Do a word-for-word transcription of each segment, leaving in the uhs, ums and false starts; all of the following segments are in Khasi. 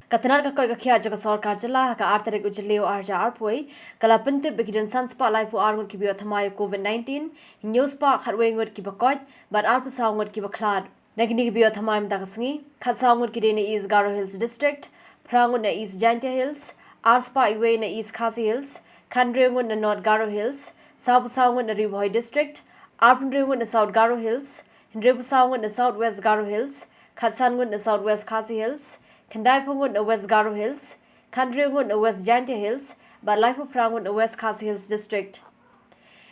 Ka tnad ka koit ka khiah jong ka sorkar jylla ha ka ar tarik u Jylliew ar hajar arphew wei ka la pyntip ba ki don san spah laiphew ar ngut kiba ïoh thymmai ïa u Covid nineteen, hynñiew spah khatwei ngut kiba koit bad arphew saw ngut kiba khlad. Na kine kiba ïoh thymmai mynta ka sngi, khatsaw ngut ki dei na East Garo Hills District, phra ngut na East Jaintia Hills, ar spah wei na East Khasi Hills, khathynriew ngut na North Garo Hills, sawphew saw ngut na Ri Bhoi District, arphew hynriew ngut na South Garo Hills, hynriewphew saw ngut na South West Garo Hills, khatsan ngut na South West Khasi Hills, khyndaiphew ngut na West Garo Hills, khathynriew ngut na West Jaintia Hills bad laiphew phra ngut na West Khasi Hills District.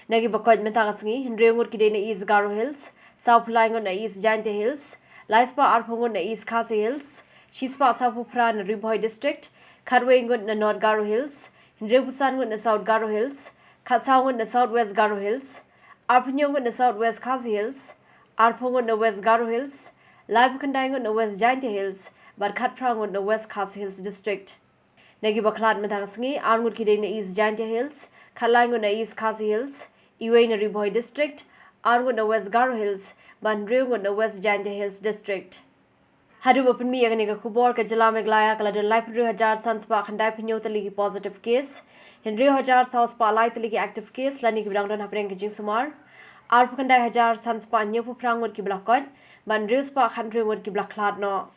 Na kiba koit mynta ka sngi, hynriew ngut ki dei na East Garo Hills, sawphew lai ngut na East Jaintia Hills, lai spah arphew ngut na East Khasi Hills, shi spah sawphew phra na Ri Bhoi District, khatwei ngut na North Garo Hills, hynriewphew san ngut na South Garo Hills, khatsaw ngut na South West Garo Hills, arphew hynñiew ngut na South West Khasi Hills, arphew ngut na West Garo Hills, laiphew khyndai ngut na West Jaintia Hills bad khatphra ngut na West Khasi Hills District. Na kiba khlad mynta ka sngi, ar ngut ki dei na East Jaintia Hills, khatlai ngut na East Khasi Hills, iwei na Ri Bhoi District, ar ngut na West Garo Hills bad hynriew ngut na West Jaintia Hills District. Haduh ba pynmih ïa kane ka khubor, ka jylla Meghalaya ka la don laiphew hynriew hajar san spah khyndaiphew hynñiew tylli ki positive case, hynriew hajar saw spah lai tylli ki active case lane kiba dang don hapdeng ka jingsumar, arphew khyndai hajar san spah hynñiewphew phra ngut kiba la koit bad hynriew spah khathynriew ngut kiba la khlad noh.